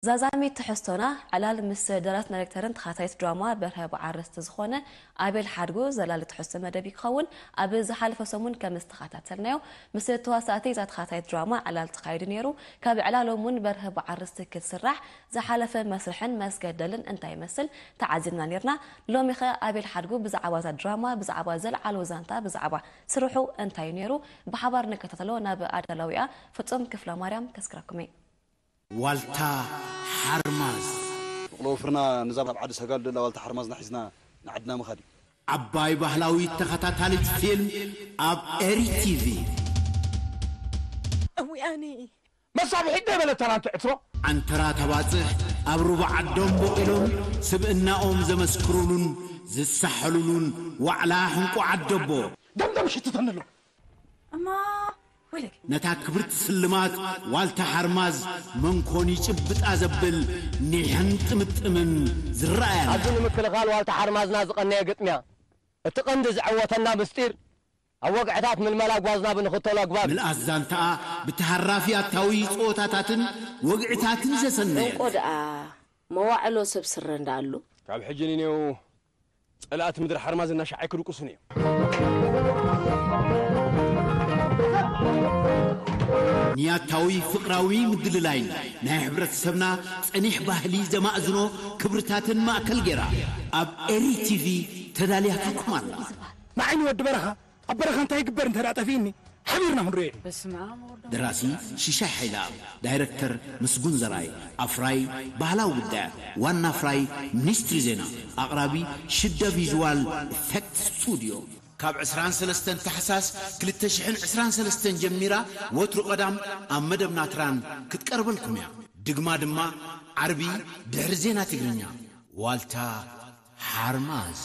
ዛዛሚት ትሕዝቶና ዕላል ምስ ደራስን ዳይሬክተርን ተኻታይት ድራማ በርሀ በዓል ኣርእስቲ ዝኾነ ኣቤል ሓድጉ ዘላሊ ትሕዝቶ መደብ ክኸውን። ኣብ ዝሓለፈ ሰሙን ከም ዝተኸታተልናዮ ምስ ተዋሳእቲ እዛ ተኻታይት ድራማ ዕላል ተኻይዱ ነይሩ። ካብ ዕላሎም እውን በርሀ በዓል ኣርእስቲ ክትስራሕ ዝሓለፈ መስርሕን መስገደልን እንታይ ይመስል ተዓዚብና ነይርና። ሎሚኸ ኣቤል ሓድጉ ብዛዕባ እዛ ድራማ፣ ብዛዕባ ዘልዓሎ ዛንታ፣ ብዛዕባ ስርሑ እንታይ እዩ ነይሩ ብሓባር ንከታተሎ። ናብ ኣዳላዊኣ ፍጹም ክፍለ ማርያም ከስክረኩም እየ። ዋልታ ሓርማዝ። ብቕሎ ወፍርና ንዛ ኣብ ዓዲ ሰጋል ደላ ዋልታ ሓርማዝና ሒዝና ንዓድና ምኻድ እዩ። ዓባይ ባህላዊት ተኸታታሊት ፊልም ኣብ ኤሪ ቲቪ። እዊኣኒ መሳብሒት ደይበለተና እንትዕትሮ ዓንተራ ተባጽሕ ኣብ ሩባ ዓዶም ቦቒሎም ስብእናኦም ዘመስክሩሉን ዝሳሐሉሉን ዋዕላ ሕንቁ ዓደቦ። ደምደም ሽትተንሎ እማ ወይለክ ነታ ክብርቲ ስልማት ዋልታ ሓርማዝ መንኮን ይጭብጣ ዘብል ኒሕን ጥምጥምን ዝረኣያና። ኣብዚ ንምክልኻል ዋልታ ሓርማዝና ዝቐነየ ግጥምያ። እቲ ቀንዲ ዝዕወተና ምስጢር ኣብ ወግዕታት ምልመላ ጓዝና ብንኽተሎ ኣግባብ እዩ። ምልኣት ዛንታኣ ብተሃራፊ ኣታዊ ጸወታታትን ወግዕታትን ዘሰነየት። እንቆ ደኣ መዋዕሎ ሰብ ስረ እንዳኣሉ ካብ ሕጂ ንኔው ጸላእቲ ምድሪ ሓርማዝ እናሻዓይ ክድቁሱን እዮም። ንያታዊ ፍቕራዊ ምድልላይን ናይ ሕብረተሰብና ጸኒሕ ባህሊ ዘማእዝኖ ክብርታትን ማእከል ገይራ ኣብ ኤሪ ቲቪ ተዳልያትኩም ኣላ። ንዓይኒ ወዲ በረኻ ኣብ በረኻ እንታይ ይግበር እንተ ደኣ ጠፊእኒ ሓቢርና ክንሪኦ እዩ። ደራሲ ሽሻይ ሓይለኣብ፣ ዳይረክተር ምስጉን ዘርኣይ፣ ኣፍራይ ባህላዊ ጉዳያት፣ ዋና ኣፍራይ ሚኒስትሪ ዜና፣ ኣቕራቢ ሽደ ቪዥዋል ኢፌክት ስቱድዮ። ካብ ዕስራን ሰለስተን ታሕሳስ ክልተ ሽሕን ዕስራን ሰለስተን ጀሚራ ወትሩ ቀዳም ኣብ መደብ ናትራን ክትቀርበልኩም እያ። ድግማ ድማ ዓርቢ ድሕሪ ዜና ትግርኛ። ዋልታ ሓርማዝ።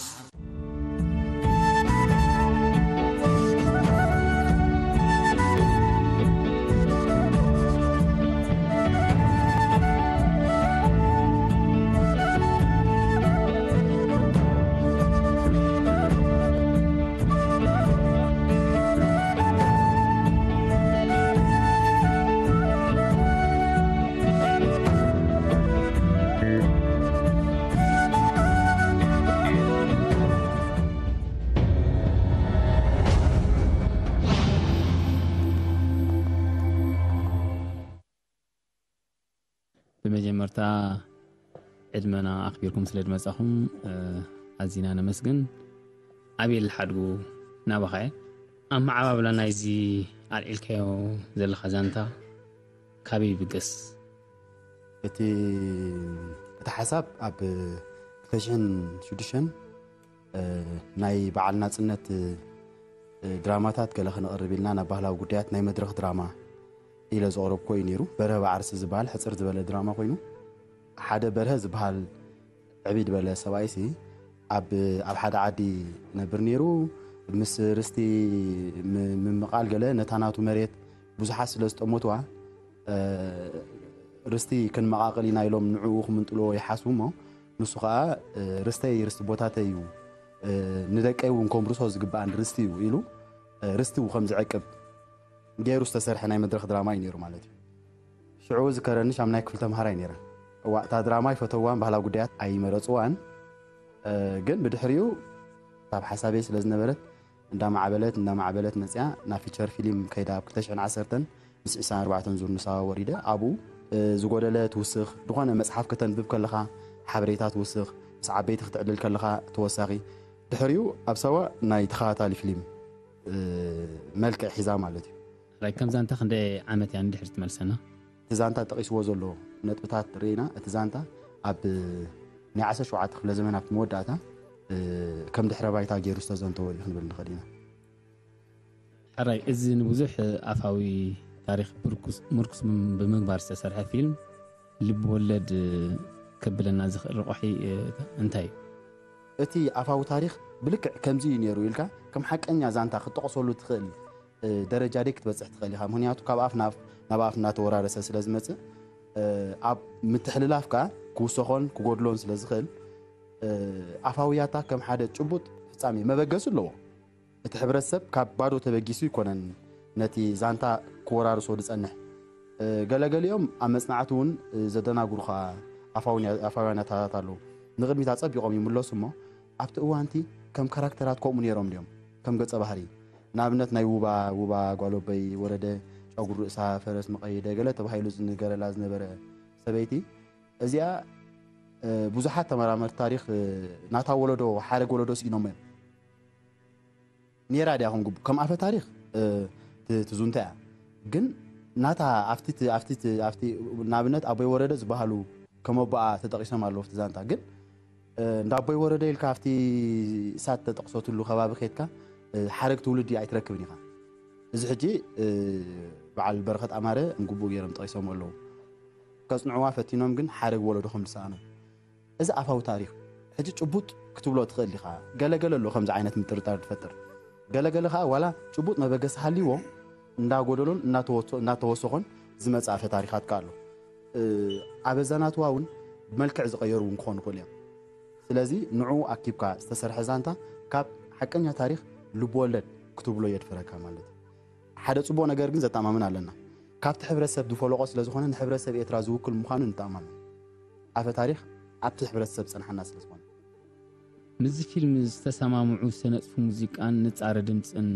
ብመጀመርታ ዕድመና ኣኽቢርኩም ስለ ዝመጻኹም ኣዚና ነመስግን። ኣቤል ሓድጉ ናባኻ እየ። ኣመዓባብላ ናይዚ ኣልዒልካዮ ዘለኻ ዛንታ ካበይ ይብገስ? እቲ እቲ ሓሳብ ኣብ ክልተ ሽሕን ሽዱሽተን ናይ በዓል ናጽነት ድራማታት ገለ ክነቕርብ ኢልና ናብ ባህላዊ ጉዳያት ናይ መድረኽ ድራማ ኢለ ዘቕረብኩዎ እዩ ነይሩ። በርሀ በዓርሲ ዝበሃል ሕጽር ዝበለ ድራማ ኮይኑ ሓደ በርሀ ዝበሃል ዕብይ ዝበለ ሰብኣይሲ ኣብ ኣብ ሓደ ዓዲ ነብር ነይሩ። ምስ ርስቲ ምምቓል ገለ ነታ ናቱ መሬት ብዙሓት ስለ ዝጠመትዋ ርስቲ ክንመቓቕል ኢና ኢሎም ንዕኡ ክምንጥልዎ ይሓስቡ እሞ ንሱ ከዓ ርስተይ ርስቲ ቦታተይ እዩ ንደቀይ እውን ከምርሶ ዝግብኣን ርስቲ እዩ ኢሉ ርስቲ ከም ዝዕቅብ ገይሩ ዝተሰርሐ ናይ መድረኽ ድራማ እዩ ነይሩ ማለት እዩ። ሽዑ ዝከረኒ ሻምናይ ክፍሊ ተምሃራይ ነይረ። እዋ እታ ድራማ ይፈተዋን ባህላዊ ጉዳያት ኣይመረፅዋን ግን ብድሕሪኡ ካብ ሓሳበይ ስለ ዝነበረት እንዳማዕበለት እንዳማዕበለት መፅያ ናብ ፊቸር ፊልም ከይዳ ኣብ ክልተ ሽሕን ዓሰርተን ምስ ዕስራን ኣርባዕተን ዙር ንሳዋ ወሪደ ኣብኡ ዝጎደለ ትውስኽ ዝኾነ መፅሓፍ ከተንብብ ከለኻ ሓበሬታ ትውስኽ ምስ ዓበይቲ ክትዕልል ከለኻ ተወሳኺ ድሕሪኡ ኣብ ሳዋ ናይ ተኸታታሊ ፊልም መልክዕ ሒዛ ማለት እዩ። ሕራይ ከም ዛንታ ክንደይ ዓመት እያ ንድሕሪት ትመልሰና? እቲ ዛንታ ጠቒስዎ ዘሎ ነጥብታት ርኢና እቲ ዛንታ ኣብ ናይ ዓሰርተ ሸውዓተ ክፍለ ዘመን ኣብቲ መወዳእታ ከም ድሕረ ባይታ ገይሩ ዝተዘንተወ እዩ ክንብል ንኽእል ኢና። ሕራይ እዚ ንብዙሕ ኣፋዊ ታሪኽ ምርኩስ ብምግባር ዝተሰርሐ ፊልም ልብ ወለድ ከብለና ዝኽእል ረቋሒ እንታይ እዩ? እቲ ኣፋዊ ታሪኽ ብልክዕ ከምዚ እዩ ነይሩ ኢልካ ከም ሓቀኛ ዛንታ ክትጠቕሰሉ ትኽእል ደረጃ ደይ ክትበፅሕ ትኽእል ኢኻ። ምክንያቱ ካብ ኣፍ ናብ ኣፍ እናተወራረሰ ስለ ዝመፅእ ኣብ ምትሕልላፍ ከዓ ክውሰኾን ክጎድሎን ስለ ዝኽእል ኣፋዊ ያታ ከም ሓደ ጭቡጥ ፍፃሜ መበገሲ ኣለዎ። እቲ ሕብረተሰብ ካብ ባዶ ተበጊሱ ኣይኮነን ነቲ ዛንታ ክወራርሶ ዝፀንሕ። ገለገሊኦም ኣብ መጽናዕቲ እውን ዘደናግሩኻ ኣፋውያን ያታታት ኣለዉ። ንቕድሚት ኣጸቢቖም ይምለሱ እሞ ኣብቲ እዋንቲ ከም ካራክተራት ከምኡ ነይሮም ድዮም? ከም ገጸ ባህሪ ንኣብነት ናይ ውባ ውባ ጓሎበይ ወረደ ጨጉር ርእሳ ፈረስ መቐይደ ገለ ተባሂሉ ዝንገረላ ዝነበረ ሰበይቲ እዚኣ ብዙሓት ተመራመርቲ ታሪኽ ናታ ወለዶ ሓረግ ወለዶ ስኢኖሞ እዮም። ነይራ ድያ ክንግቡ ከም ኣፈ ታሪኽ ትዙንታ እያ። ግን ናታ ኣብቲ ኣብቲ ኣብቲ ንኣብነት ኣቦይ ወረደ ዝበሃሉ ከም ኣቦኣ ተጠቂሶም ኣለዉ ኣብቲ ዛንታ። ግን እንዳ ኣቦይ ወረደ ኢልካ ኣብቲ እሳት ተጠቅሰትሉ ከባቢ ከድካ ሓረግ ትውልዲ ኣይትረክብን ኢኻ። እዚ ሕጂ በዓል በረኸት ኣማረ ግቡእ ገይሮም ጠቂሶም ኣለዉ። ከጽንዕዋ ፈቲኖም ግን ሓረግ ወለዶ ከም ዝሰኣኑ እዚ ኣፋዊ ታሪኽ ሕጂ ጭቡጥ ክትብሎ ትኽእል ኢኻ። ገለገለ ኣሎ ከምዚ ዓይነት ምጥርጣር ዝፈጥር። ገለገለ ኸኣ ዋላ ጭቡጥ መበገሲ ሃልይዎ እንዳጎደሎን እናተወሶ- እናተወሰኾን ዝመጽእ ኣፈ ታሪኻት ከኣ ኣሎ። እ፣ ኣበዛናትዋ እውን ብመልክዕ ዝቐየሩ እውን ክኾኑ ይኽእሉ እዮም። ስለዚ ንዕኡ ኣኪብካ ዝተሰርሐ ዛንታ ካብ ሓቀኛ ታሪኽ ልብወለድ ክትብሎ የድፍረካ ማለት እዩ። ሓደ ጽቡቕ ነገር ግን ዘተኣማምን ኣለና። ካብቲ ሕብረተሰብ ዝፈለቖ ስለ ዝኾነ ንሕብረተሰብ ኤርትራ ዝውክል ምዃኑ ንተኣማመን። ኣፈ ታሪኽ ኣብቲ ሕብረተሰብ ዝጸንሓና ስለ ዝኾነ። ምስዚ ፊልም ዝተሰማምዑ ዝተነጽፉ ሙዚቃን ንጻረ ድምጽን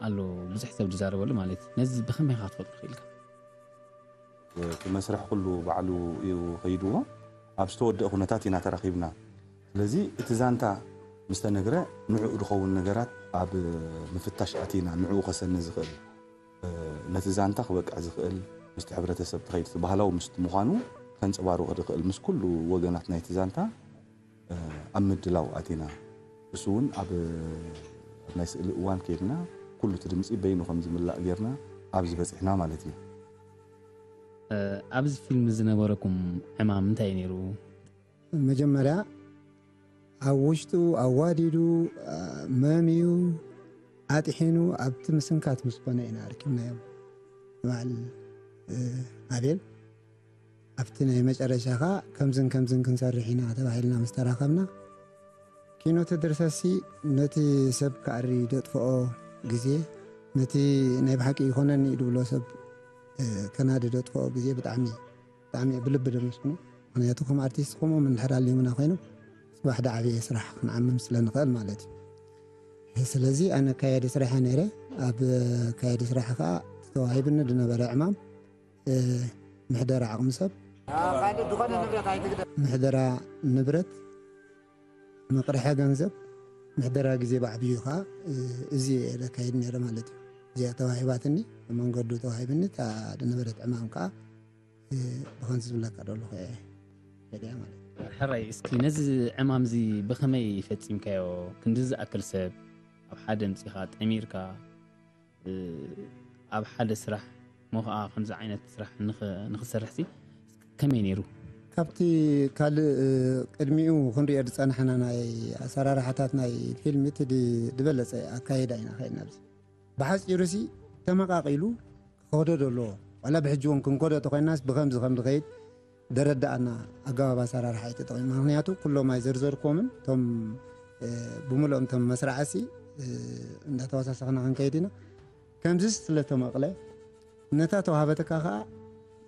ኣሎ ብዙሕ ሰብ ዝዛረበሉ ማለት እዩ። ነዚ ብኸመይ ኢኻ ክትፈልጦ ክኢልካ? እቲ መስርሕ ኩሉ ባዕሉ እዩ ከይድዎ ኣብ ዝተወደአ ኩነታት ኢና ተራኺብና። ስለዚ እቲ ዛንታ ምስ ተነግረ ንዕኡ ዝኸውን ነገራት ኣብ ምፍታሽ ኣቲና ንዕኡ ከሰኒ ዝኽእል ነቲ ዛንታ ክበቅዕ ዝኽእል ምስቲ ሕብረተሰብ ትኸይድ እቲ ባህላዊ ምስቲ ምዃኑ ከንፀባርቆ ዝኽእል ምስ ኩሉ ወገናት ናይቲ ዛንታ ኣብ ምድላው ኣቲና። እሱ እውን ኣብ ናይ ስእሊ እዋን ከይድና ኩሉ እቲ ድምፂ በይኑ ከም ዝምላእ ጌርና ኣብዚ በፂሕና ማለት እዩ። ኣብዚ ፊልም ዝነበረኩም ዕማም እንታይ እዩ ነይሩ? መጀመርያ ኣብ ውሽጡ ኣዋዲዱ መምዩ ኣጥሒኑ ኣብቲ ምስንካት ምስ ኮነ ኢና ኣርኪብናዮም። በዓል ኣቤል ኣብቲ ናይ መጨረሻ ኸዓ ከምዝን ከምዝን ክንሰርሕ ኢና ተባሂልና ምስ ተራኸብና ኪኖ ተድርሰሲ ነቲ ሰብ ክኣሪ ደጥፍኦ ግዜ ነቲ ናይ ብሓቂ ይኾነኒ ድብሎ ሰብ ከናዲ ደጥፍኦ ግዜ ብጣዕሚ ብጣዕሚ ብልቢ ደመስግኖ። ምክንያቱ ከም ኣርቲስት ከምኦም እንድሕር ኣልዮምና ኮይኖም ፅባሕ ዳዓበየ ስራሕ ክንዓምም ስለ ንኽእል ማለት እዩ። ስለዚ ኣነ ኣካያዲ ስራሕ ነይረ። ኣብ ኣካያዲ ስራሕ ከዓ ተዋሂብኒ ዝነበረ ዕማም ምሕደራ ዓቕሚ ሰብ፣ ምሕደራ ንብረት፣ መቕርሐ ገንዘብ፣ ምሕደራ ግዜ ብዓብዩ ከዓ እዚ እየ ዘካይድ ነይረ ማለት እዩ። እዚኣ ተዋሂባትኒ መንገዱ ተዋሂብኒ እታ ዝነበረት ዕማም ከዓ ብኸምዚ ዝብለካ ዘለኹ እየ ከዲያ ማለት እዩ። ሕራይ እስኪ ነዚ ዕማም እዚ ብኸመይ ፈፂምካዮ? ክንዲ ዝኣክል ሰብ ኣብ ሓደ ምፂኻ ጠሚርካ ኣብ ሓደ ስራሕ እሞ ከዓ ከምዚ ዓይነት ስራሕ ንኽሰርሕ ሲ ከመይ ነይሩ? ካብቲ ካልእ ቅድሚኡ ክንሪኦ ዝፀናሕና ናይ ኣሰራርሓታት ናይ ፊልም እቲ ዝበለፀ ኣካየዳ ኢና ከይድና ኣብዚ ብሓፂሩ ሲ ተመቃቂሉ ክኸዶ ዘለዎ ዋላ ብሕጂ እውን ክንከዶ ተኮይናስ ብከምዚ ከም ዝኸይድ ደረዳኣና ኣገባብ ኣሰራርሓ እዩ ተጠቂምና። ምክንያቱ ኩሎም ኣይዘርዘርኩዎምን እቶም ብምልኦም እቶም መስራዕሲ እንዳተወሳሰኽና ክንከይድ ኢና። ከምዚ ስለተመቕለ ነታ ተዋሃበትካ ከዓ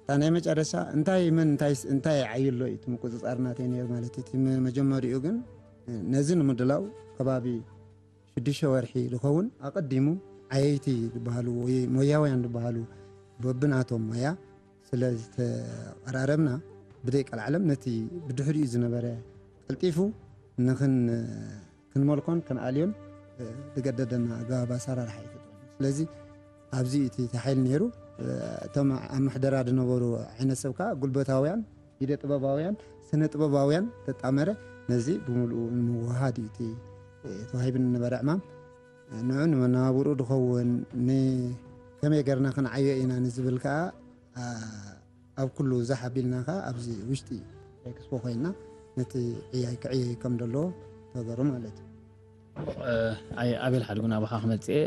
እታ ናይ መጨረሻ እንታይ መን እንታይ እንታይ ዓይሎ እዩ እቲ ምቁፅፃር ናተይ ነይሩ ማለት እዩ። እቲ መጀመሪኡ ግን ነዚ ንምድላው ከባቢ ሽዱሽተ ወርሒ ዝኸውን ኣቐዲሙ ዓየይቲ ዝበሃሉ ወይ ሞያውያን ዝበሃሉ በብናቶም ሞያ ስለ ዝተቐራረብና ብደይ ቀልዓለም ነቲ ብድሕሪኡ ዝነበረ ቀልጢፉ ንኽን ክንመልኮን ክንኣልዮን ዝገደደና ኣገባብ ኣሰራርሓ እዩ ተጠቒሙ። ስለዚ ኣብዚ እቲ ተሓይል ነይሩ። እቶም ኣብ ምሕደራ ዝነበሩ ዓይነት ሰብ ከዓ ጉልበታውያን ኢደ ጥበባውያን ስነ ጥበባውያን ተጣመረ ነዚ ብምልኡ ንምውሃድ እዩ እቲ ተዋሂብኒ ነበረ ዕማም። ንዑ ንመነባብርኡ ዝኸውን ከመይ ገርና ክንዓዮ ኢና ንዝብል ከዓ ኣብ ኩሉ ዛሕ ኣቢልና ከዓ ኣብዚ ውሽጢ ኤክስፖ ኮይንና ነቲ ዕያይ ክዕየይ ከም ዘለዎ ተገሩ ማለት እዩ። ኣይ ኣቤል ሓድጉ ናባኻ ክመፅእ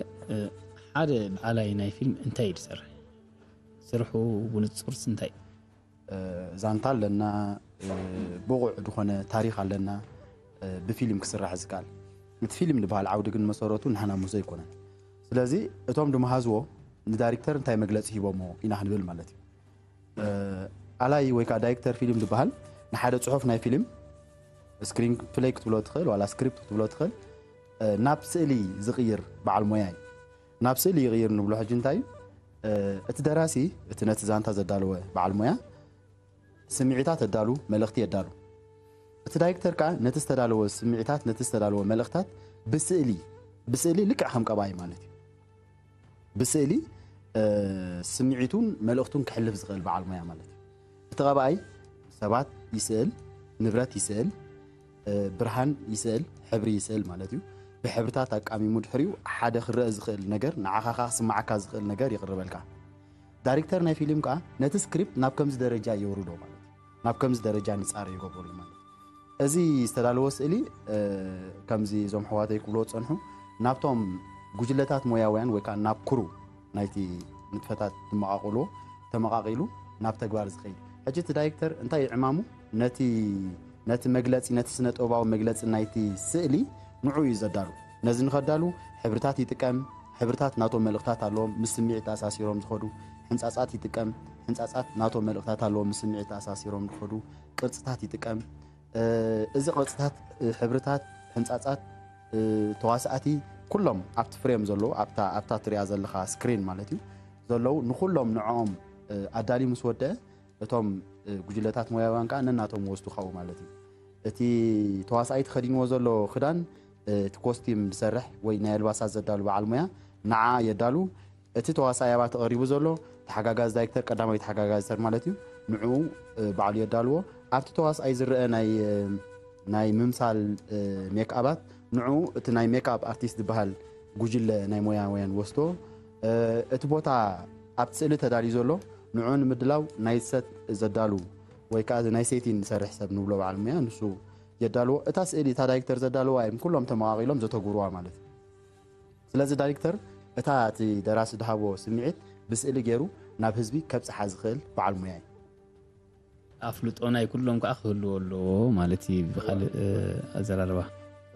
ሓደ በዓላይ ናይ ፊልም እንታይ እዩ ዝሰርሕ? ስርሑ ብንፁርስ እንታይ እዩ? ዛንታ ኣለና፣ ብቑዕ ዝኾነ ታሪኽ ኣለና ብፊልም ክስራሕ ዝከኣል። እቲ ፊልም ዝበሃል ዓውዲ ግን መሰረቱ ንሕና ሙዞ ኣይኮነን። ስለዚ እቶም ድመሃዝዎ ንዳይሬክተር እንታይ መግለፂ ሂቦሞ ኢና ክንብል ማለት እዩ። ኣላይ ወይ ከዓ ዳይሬክተር ፊልም ዝበሃል ንሓደ ፅሑፍ ናይ ፊልም ስክሪን ፕሌይ ክትብሎ ትኽእል ዋላ ስክሪፕት ክትብሎ ትኽእል ናብ ስእሊ ዝቕይር በዓል ሞያ እዩ። ናብ ስእሊ ይቕይር ንብሎ ሕጂ እንታይ እዩ? እቲ ደራሲ እቲ ነቲ ዛንታ ዘዳለወ በዓል ሞያ ስምዒታት የዳሉ፣ መልእኽቲ የዳሉ። እቲ ዳይሬክተር ከዓ ነቲ ዝተዳለወ ስምዒታት ነቲ ዝተዳለወ መልእኽታት ብስእሊ ብስእሊ ልክዕ ከም ቀባይ ማለት እዩ ብስእሊ ስምዒቱን መልእኽቱን ክሕልፍ ዝኽእል በዓል ሞያ ማለት እዩ። እቲ ቀባኣይ ሰባት ይስእል፣ ንብረት ይስእል፣ ብርሃን ይስእል፣ ሕብሪ ይስእል ማለት እዩ። ብሕብርታት ኣቃሚሙ ድሕሪኡ ሓደ ክረአ ዝኽእል ነገር ንዓኻ ከዓ ክስማዓካ ዝኽእል ነገር ይቕርበልካ። ዳይሬክተር ናይ ፊልም ከዓ ነቲ ስክሪፕት ናብ ከምዚ ደረጃ የውርዶ ማለት እዩ። ናብ ከምዚ ደረጃ ንፃር ይገብረሉ ማለት እዩ። እዚ ዝተዳለወ ስእሊ ከምዚ እዞም ሕዋተይ ክብልዎ ዝፀንሑ ናብቶም ጉጅለታት ሞያውያን ወይ ከዓ ናብ ክሩ ናይቲ ንጥፈታት ዝመቓቕልዎ ተመቓቒሉ ናብ ተግባር ዝኸይድ። ሕጂ እቲ ዳይሬክተር እንታይ እዩ ዕማሙ? ነቲ ነቲ መግለፂ ነቲ ስነ ጥበባዊ መግለፂ ናይቲ ስእሊ ንዑ እዩ ዘዳሉ። ነዚ ንኸዳሉ ሕብርታት ይጥቀም። ሕብርታት ናቶም መልእኽታት ኣለዎም ምስ ስምዒት ተኣሳሲሮም ዝኸዱ። ሕንፃፃት ይጥቀም። ሕንፃፃት ናቶም መልእኽታት ኣለዎም ምስ ስምዒት ተኣሳሲሮም ዝኸዱ። ቅርፅታት ይጥቀም። እዚ ቅርፅታት፣ ሕብርታት፣ ሕንፃፃት፣ ተዋሳእቲ ኩሎም ኣብቲ ፍሬም ዘለዉ ኣብታ ኣብታ ትሪኣ ዘለኻ ስክሪን ማለት እዩ ዘለዉ ንኩሎም ንዕኦም ኣዳሊ ምስ ወደአ እቶም ጉጅለታት ሞያውያን ከዓ ነናቶም ወስዱ ካብኡ ማለት እዩ። እቲ ተዋሳኣይ ተኸዲንዎ ዘሎ ክዳን እቲ ኮስቲም ዝሰርሕ ወይ ናይ ኣልባሳት ዘዳሉ በዓል ሞያ ንዓ የዳሉ። እቲ ተዋሳኣይ ኣብኣ ተቐሪቡ ዘሎ ተሓጋጋዚ ዳይሬክተር ቀዳማዊ ተሓጋጋዚ ሰብ ማለት እዩ። ንዕኡ ባዕሉ የዳልዎ። ኣብቲ ተዋሳኣይ ዝረአ ናይ ናይ ምምሳል ሜክኣባት ንዕኡ እቲ ናይ ሜክኣፕ ኣርቲስት ዝበሃል ጉጅለ ናይ ሞያውያን ወስዶ። እቲ ቦታ ኣብቲ ስእሊ ተዳልዩ ዘሎ ንዕኡ ንምድላው ናይ ሰት ዘዳሉ ወይ ከዓ ናይ ሴቲን ዝሰርሕ ሰብ ንብሎ በዓል ሙያ ንሱ የዳልዎ። እታ ስእሊ እታ ዳይሬክተር ዘዳልዋ እዮም ኩሎም ተመቓቒሎም ዘተግብርዋ ማለት እዩ። ስለዚ ዳይሬክተር እታ እቲ ደራሲ ዝሃቦ ስምዒት ብስእሊ ገይሩ ናብ ህዝቢ ከብፅሓ ዝኽእል በዓል ሙያ እዩ። ኣፍልጦ ናይ ኩሎም ከዓ ክህልዎ ኣለዎ ማለት እዩ ብካልእ ኣዘራርባ።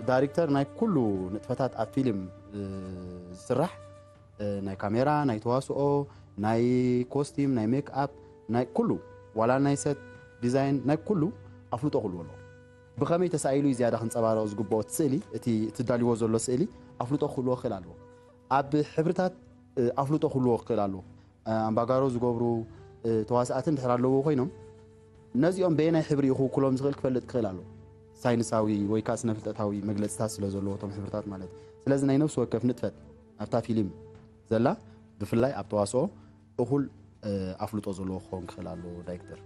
ዳይሬክተር ናይ ኩሉ ንጥፈታት ኣብ ፊልም ዝስራሕ ናይ ካሜራ ናይ ተዋስኦ ናይ ኮስቲም ናይ ሜክ ኣፕ ናይ ኩሉ ዋላ ናይ ሰት ዲዛይን ናይ ኩሉ ኣፍልጦ ክህልዎ ኣለዎ። ብኸመይ ተሳኢሉ እዩ ዝያዳ ክንፀባረቕ ዝግብኦ እቲ ስእሊ እቲ እትዳልዎ ዘሎ ስእሊ ኣፍልጦ ክህልዎ ክኽእል ኣለዎ። ኣብ ሕብርታት ኣፍልጦ ክህልዎ ክኽእል ኣለዎ። ኣምባጋሮ ዝገብሩ ተዋሳእቲ እንድሕር ኣለዎ ኮይኖም ነዚኦም በየናይ ሕብሪ እዩ ክውክሎም ዝኽእል ክፈልጥ ክኽእል ኣለዎ። ሳይንሳዊ ወይ ከዓ ስነ ፍልጠታዊ መግለፅታት ስለ ዘለዎ እቶም ሕብርታት ማለት እዩ። ስለዚ ናይ ነፍሲ ወከፍ ንጥፈት ኣብታ ፊልም ዘላ ብፍላይ ኣብ ተዋስኦ እኹል ኣፍልጦ ዘለዎ ክኸውን ክኽእል ኣለዎ። ዳይሬክተር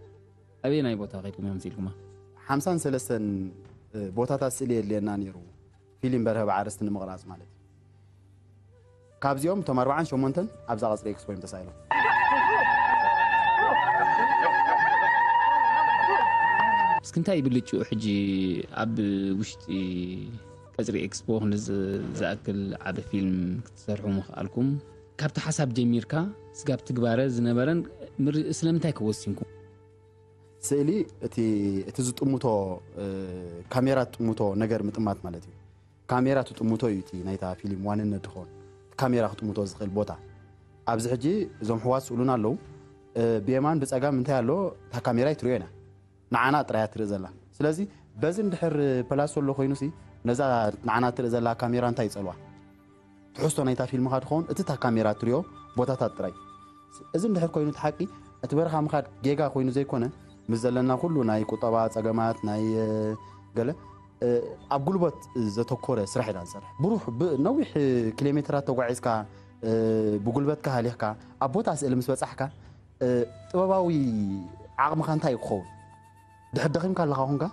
ኣበየናይ ቦታ ከይድኩም እዮም ስኢልኩማ? ሓምሳን ሰለስተን ቦታታት ስእሊ የድልየና ነይሩ ፊልም በርሀ ብዓርስቲ ንምቕራፅ ማለት እዩ። ካብዚኦም እቶም ኣርባዓን ሸሞንተን ኣብዛ ቀፅሪ ኤክስፖ እዮም ተሳኢሎም። እስኪ እንታይ ብልጭኡ ሕጂ ኣብ ውሽጢ ቀፅሪ ኤክስፖ ክንዚ ዝኣክል ዓበ ፊልም ክትሰርሑ ምኽኣልኩም ካብቲ ሓሳብ ጀሚርካ ስጋብ ትግባረ ዝነበረን ምርእ ስለምንታይ ክወሲንኩም? ስእሊ እቲ ዝጥምቶ ካሜራ ትጥምቶ ነገር ምጥማት ማለት እዩ። ካሜራ ትጥምቶ እዩ እቲ ናይታ ፊልም ዋንነት ድኸውን ካሜራ ክጥምቶ ዝኽእል ቦታ ኣብዚ ሕጂ እዞም ሕዋት ስእሉና ኣለዉ። ብየማን ብፀጋም እንታይ ኣሎ እታ ካሜራ ይትሪዮ ኢና ንዓና ጥራያ ትርኢ ዘላ። ስለዚ በዚ እንድሕር ፕላስ ዘሎ ኮይኑ ሲ ነዛ ንዓና ትርኢ ዘላ ካሜራ እንታይ ይፀልዋ? ትሕዝቶ ናይታ ፊልምኻ ድኸውን እቲ እታ ካሜራ ትሪኦ ቦታታት ጥራይ። እዚ እንድሕር ኮይኑ እቲ ሓቂ እቲ በረኻ ምኻድ ጌጋ ኮይኑ ዘይኮነ ምስ ዘለና ኩሉ ናይ ቁጠባ ፀገማት ናይ ገለ ኣብ ጉልበት ዘተኮረ ስራሕ ኢና ንሰርሕ። ብሩሕ ነዊሕ ኪሎ ሜትራት ተጓዒዝካ ብጉልበትካ ሃሊኽካ ኣብ ቦታ ስእሊ ምስ በፃሕካ ጥበባዊ ዓቕምኻ እንታይ ክኸውን ድሕር ደኺምካ ኣለኻ ኮንካ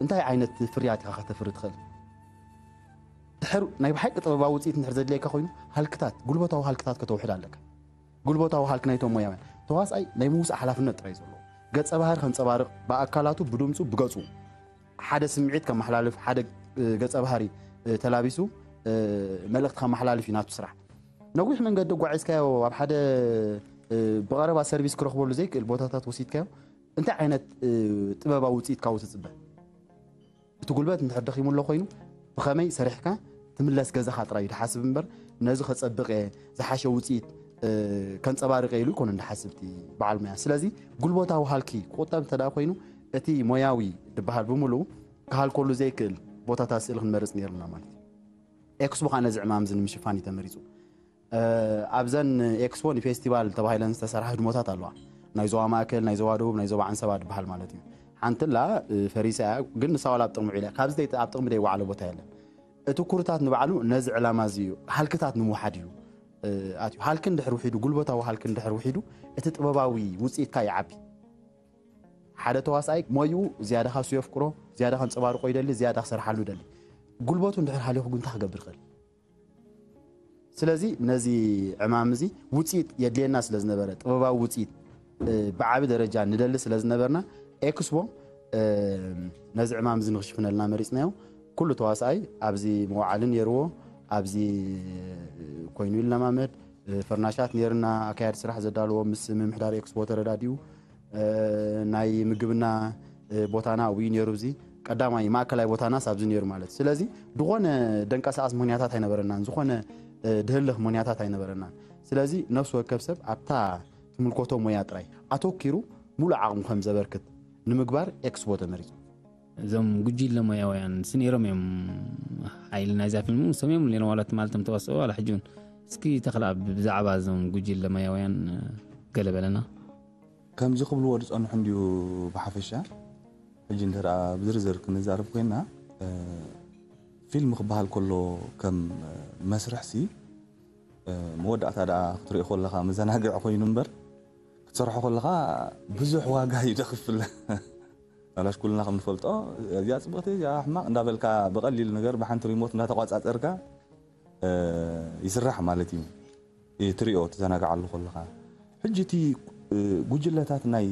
እንታይ ዓይነት ፍርያት ኢኻ ከተፍሪ ትኽእል? ድሕር ናይ ብሓቂ ጥበባዊ ውፅኢት እንድሕር ዘድልየካ ኮይኑ ሃልክታት ጉልበታዊ ሃልክታት ከተውሕድ ኣለካ። ጉልበታዊ ሃልክ ናይቶም ሞያውያን ተዋስኣይ ናይ ምውሳእ ሓላፍነት ጥራይ ዘለዎ ገፀ ባህሪ ከንፀባርቕ ብኣካላቱ ብድምፁ ብገፁ ሓደ ስምዒት ከመሓላልፍ ሓደ ገፀ ባህሪ ተላቢሱ መልእኽቲ ከመሓላልፍ እዩ ናቱ ስራሕ። ነዊሕ መንገዲ ኣጓዒዝካዮ ኣብ ሓደ ብቐረባ ሰርቪስ ክረኽበሉ ዘይክእል ቦታታት ወሲድካዮ እንታይ ዓይነት ጥበባዊ ውፅኢት ካብኡ ትፅበ? እቲ ጉልበት እንድሕር ደኺሙ ኣሎ ኮይኑ ብኸመይ ሰሪሕካ ትምለስ ገዛኻ ጥራይ እዩ ድሓስብ እምበር ነዚ ከፀብቕ እየ ዝሓሸ ውፅኢት ከንፀባርቀ ኢሉ ይኮነ እንዳሓስብ እቲ በዓል ሞያ። ስለዚ ጉልበታዊ ሃልኪ ክቁጠብ እንተ ኮይኑ እቲ ሞያዊ ዝበሃል ብምሉኡ ክሃልከሉ ዘይክእል ቦታታት ስእሊ ክንመርፅ ነይርና ማለት እዩ። ኤክስፖ ከዓ ነዚ ዕማም እዚ ንምሽፋን እዩ ተመሪፁ። ኣብዘን ኤክስፖ ንፌስቲቫል ተባሂለን ዝተሰርሓ ህድሞታት ኣለዋ። ናይ ዞባ ማእከል፣ ናይ ዞባ ደቡብ፣ ናይ ዞባ ዓንሰባ ዝበሃል ማለት እዩ። ሓንትላ ፈሪሳ እያ፣ ግን ንሳ ዋላ ኣብ ጥቕሚ ውዒላ እያ። ካብዚ ደይ- ኣብ ጥቕሚ ደይወዓለ ቦታ የለን። እቲ ኩርታት ንባዕሉ ነዚ ዕላማ እዚ እዩ፣ ሃልክታት ንምውሓድ እዩ ኣትዩ። ሃልኪ እንድሕር ውሒዱ፣ ጉልበታዊ ሃልኪ እንድሕር ውሒዱ፣ እቲ ጥበባዊ ውፅኢትካ ይዓቢ። ሓደ ተዋስኣይ ሞይኡ ዝያዳ ካሱ የፍቅሮ፣ ዝያዳ ከንፀባርቆ ይደሊ፣ ዝያዳ ክሰርሓሉ ይደሊ። ጉልበቱ እንድሕር ሃሊኹ ግን እንታይ ክገብር ይኽእል? ስለዚ ነዚ ዕማም እዚ ውፅኢት የድልየና ስለ ዝነበረ፣ ጥበባዊ ውፅኢት ብዓቢ ደረጃ ንደሊ ስለ ዝነበርና፣ ኤክስፖ ነዚ ዕማም እዚ ንክሽፍነልና መሪፅናዮ። ኩሉ ተዋስኣይ ኣብዚ መዋዓሊ ነይርዎ፣ ኣብዚ ኮይኑ ይለማመድ፣ ፈርናሻት ነይርና፣ ኣካያዲ ስራሕ ዘዳለዎ ምስ ምምሕዳር ኤክስፖ ተረዳዲኡ፣ ናይ ምግብና ቦታና ኣብኡ ነይሩ። እዚ ቀዳማይ ማእከላይ ቦታናስ ኣብዚ ነይሩ ማለት እዩ። ስለዚ ዝኾነ ደንቀሳቐስ ምኽንያታት ኣይነበረናን፣ ዝኾነ ድህልኽ ምኽንያታት ኣይነበረናን። ስለዚ ነፍሲ ወከፍ ሰብ ኣብታ ትምልከቶ ሞያ ጥራይ ኣተኪሩ ሙሉእ ዓቕሙ ከም ዘበርክት ንምግባር ኤክስፖ ተመሪፁ። እዞም ጉጅለ ሞያውያን ስነይሮም እዮም ሓይሊ ናይዛ ፊልም፣ ንሶም እዮም ነይሮም ዋላ ትማል እቶም ተዋስኦ ዋላ ሕጂ እውን። እስኪ ተኽላ ብዛዕባ እዞም ጉጅለ ሞያውያን ገለ በለና። ከምዚ ክብልዎ ዝፀንሑ እንድዩ ብሓፈሻ። ሕጂ እንተ ብዝርዝር ክንዛረብ ኮይና፣ ፊልም ክበሃል ከሎ ከም መስርሕሲ መወዳእታ ደኣ ክትሪኦ ከለኻ መዘናግዒ ኮይኑ እምበር ክትሰርሖ ከለኻ ብዙሕ ዋጋ እዩ ደኽፍል። ኣላሽ ኩልና ከም ንፈልጦ እዚኣ ፅብቕቲ እዚኣ ሕማቕ እንዳበልካ ብቐሊል ነገር ብሓንቲ ሪሞት እንዳተቋፃፀርካ ይስራሕ ማለት እዩ። ትሪኦ ትዘናግዓሉ ከለኻ። ሕጂ እቲ ጉጅለታት ናይ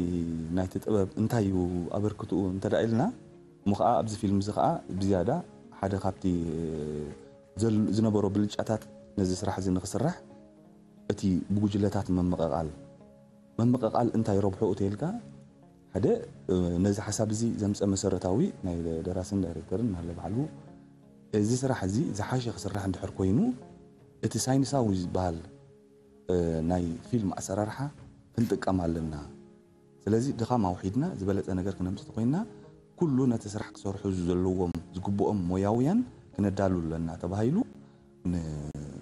ናይቲ ጥበብ እንታይ እዩ ኣበርክትኡ እንተ ኢልና እሞ ከዓ ኣብዚ ፊልም እዚ ከዓ ብዝያዳ ሓደ ካብቲ ዝነበሮ ብልጫታት ነዚ ስራሕ እዚ ንክስራሕ እቲ ብጉጅለታት ምምቕቓል። ምምቕቓል እንታይ ረብሕኡ ተይልካ ሓደ ነዚ ሓሳብ እዚ ዘምፀ መሰረታዊ ናይ ደራስን ዳይሬክተርን ናለ ባዕሉ እዚ ስራሕ እዚ ዝሓሸ ክስራሕ እንድሕር ኮይኑ እቲ ሳይንሳዊ ዝበሃል ናይ ፊልም ኣሰራርሓ ክንጥቀም ኣለና። ስለዚ ድኻም ኣውሒድና ዝበለፀ ነገር ክነምፅእ ኮይና ኩሉ ነቲ ስራሕ ክሰርሑ ዘለዎም ዝግብኦም ሞያውያን ክነዳሉ ኣለና ተባሂሉ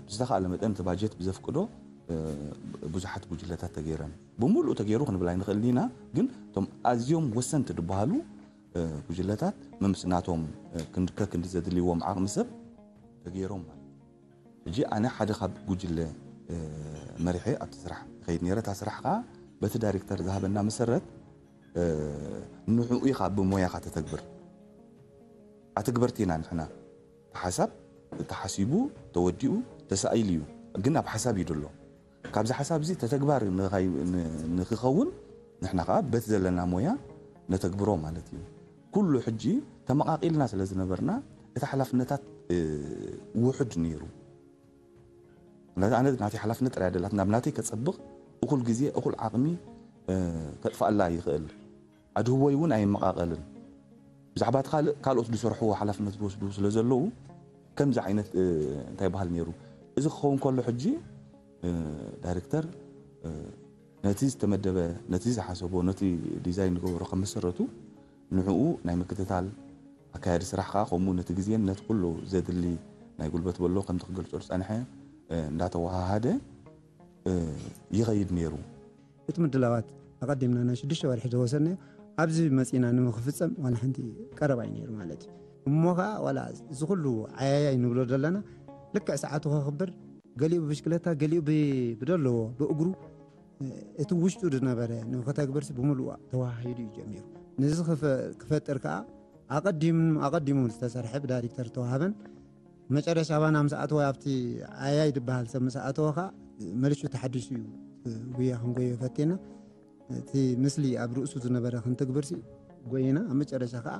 ብዝተኻእለ መጠን እቲ ባጀት ብዘፍቅዶ ብዙሓት ጉጅለታት ተገይረን። ብሙሉእ ተገይሩ ክንብል ኣይንኽእልን ኢና፣ ግን እቶም ኣዝዮም ወሰንቲ ዝበሃሉ ጉጅለታት መምስ ናቶም ክንድከ ክንዲ ዘድልይዎም ዓቕሚ ሰብ ተገይሮም ማለት እዩ። ሕጂ ኣነ ሓደ ካብ ጉጅለ መሪሐ ኣብቲ ስራሕ ይኸይድ ነይረ። እታ ስራሕ ከዓ በቲ ዳይሬክተር ዝሃበና መሰረት ንዕኡ ኢኻ ብሞያኻ ተተግብር። ኣተግበርቲ ኢና ንሕና። እቲ ሓሳብ ተሓሲቡ ተወዲኡ ተሳኢሉ እዩ፣ ግን ኣብ ሓሳብ እዩ ዘሎ። ካብዚ ሓሳብ እዚ ተተግባር ንክኸውን ንሕና ከዓ በቲ ዘለና ሞያ ነተግብሮ ማለት እዩ። ኩሉ ሕጂ ተመቓቒልና ስለ ዝነበርና እቲ ሓላፍነታት ውሑድ ነይሩ። ኣነ ናተይ ሓላፍነት ጥራይ ኣይደላትን፣ ኣብ ናተይ ከፀብቕ እኹል ግዜ እኹል ዓቕሚ ከጥፋኣላ ይኽእል። ኣድህቦይ እውን ኣይመቓቐልን። ብዛዕባ እቲ ካልእ ካልኦት ዝሰርሕዎ ሓላፍነት ዝወስዱ ስለ ዘለዉ ከምዚ ዓይነት እንታይ በሃል ነይሩ። እዚ ክኸውን ከሎ ሕጂ ዳይሬክተር ነቲ ዝተመደበ ነቲ ዝሓሰቦ ነቲ ዲዛይን ዝገበሮ ከም መሰረቱ ንዕኡ ናይ ምክትታል ኣካያዲ ስራሕ ከዓ ከምኡ ነቲ ግዜን ነቲ ኩሉ ዘድሊ ናይ ጉልበት በሎ ከምቲ ክገልፆ ዝፀንሐ እንዳተወሃሃደ ይኸይድ ነይሩ። እቲ ምድላዋት ኣቐዲምና ናይ ሽዱሽተ ወርሒ ዝወሰድናዮ ኣብዚ መፂና ንምክፍፀም ዋላ ሓንቲ ቀረባ እዩ ነይሩ ማለት እዩ። እሞ ከዓ ዋላ እዚ ኩሉ ዓያያይ ንብሎ ዘለና ልክዕ ሰዓቱ ከኽብር ገሊኡ ብብሽክለታ ገሊኡ ብደለዎ ብእግሩ እቲ ውሽጡ ዝነበረ ንክተግብርሲ ብምሉእ ተዋሃሂዱ እዩ ጀሚሩ። ንዚ ክፈጥር ከዓ ኣቐዲሙ ኣቐዲሙ ዝተሰርሐ ብዳይሬክተር ዝተዋሃበን መጨረሻ ኣባና ምስ ኣተወ ኣብቲ ዓያይ ዝበሃል ሰብ ምስ ኣተወ ከዓ መሊሹ ተሓዲሱ እዩ ጉያ ክንጎዮ ፈቴና። እቲ ምስሊ ኣብ ርእሱ ዝነበረ ክንትግብርሲ ጎይና ኣብ መጨረሻ ከዓ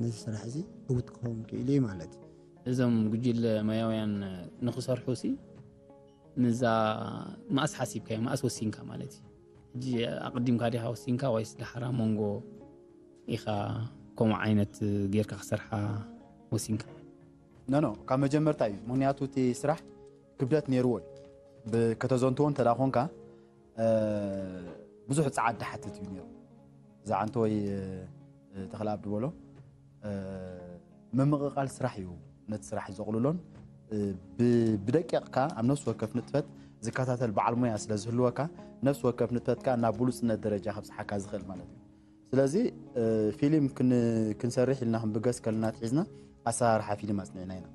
ነዚ ስራሕ እዚ ዕውት ክኸውን ክኢሉ እዩ ማለት እዩ። እዞም ጉጅለ ሞያውያን ንክሰርሑ ሲ ንዛ መኣስ ሓሲብካዮ መኣስ ወሲንካ ማለት እዩ? ሕጂ ኣቕዲምካ ዲኻ ወሲንካ ወይስ ደሓራ መንጎ ኢኻ ከምኡ ዓይነት ጌርካ ክሰርሓ ወሲንካ? ኖ ኖ ካብ መጀመርታ እዩ። ምክንያቱ እቲ ስራሕ ክብደት ነይርዎ እዩ። ከተዘንትዎ እንተ ደኣ ኾንካ ብዙሕ ፃዓት ድሓትት እዩ ነይሩ። እዛ ዓንተወይ ተኽለኣብ ድበሎ ምምቕቓል ስራሕ እዩ ነቲ ስራሕ ዘቕልሎን ብደቂቕካ ኣብ ነፍሲ ወከፍ ንጥፈት ዝከታተል በዓል ሞያ ስለ ዝህልወካ ነፍሲ ወከፍ ንጥፈትካ ናብ ብሉፅነት ደረጃ ከብፅሓካ ዝኽእል ማለት እዩ። ስለዚ ፊልም ክንሰርሕ ኢልና ክንብገስ ከለና ትሒዝና ኣሰራርሓ ፊልም ኣፅኒዕና ኢና።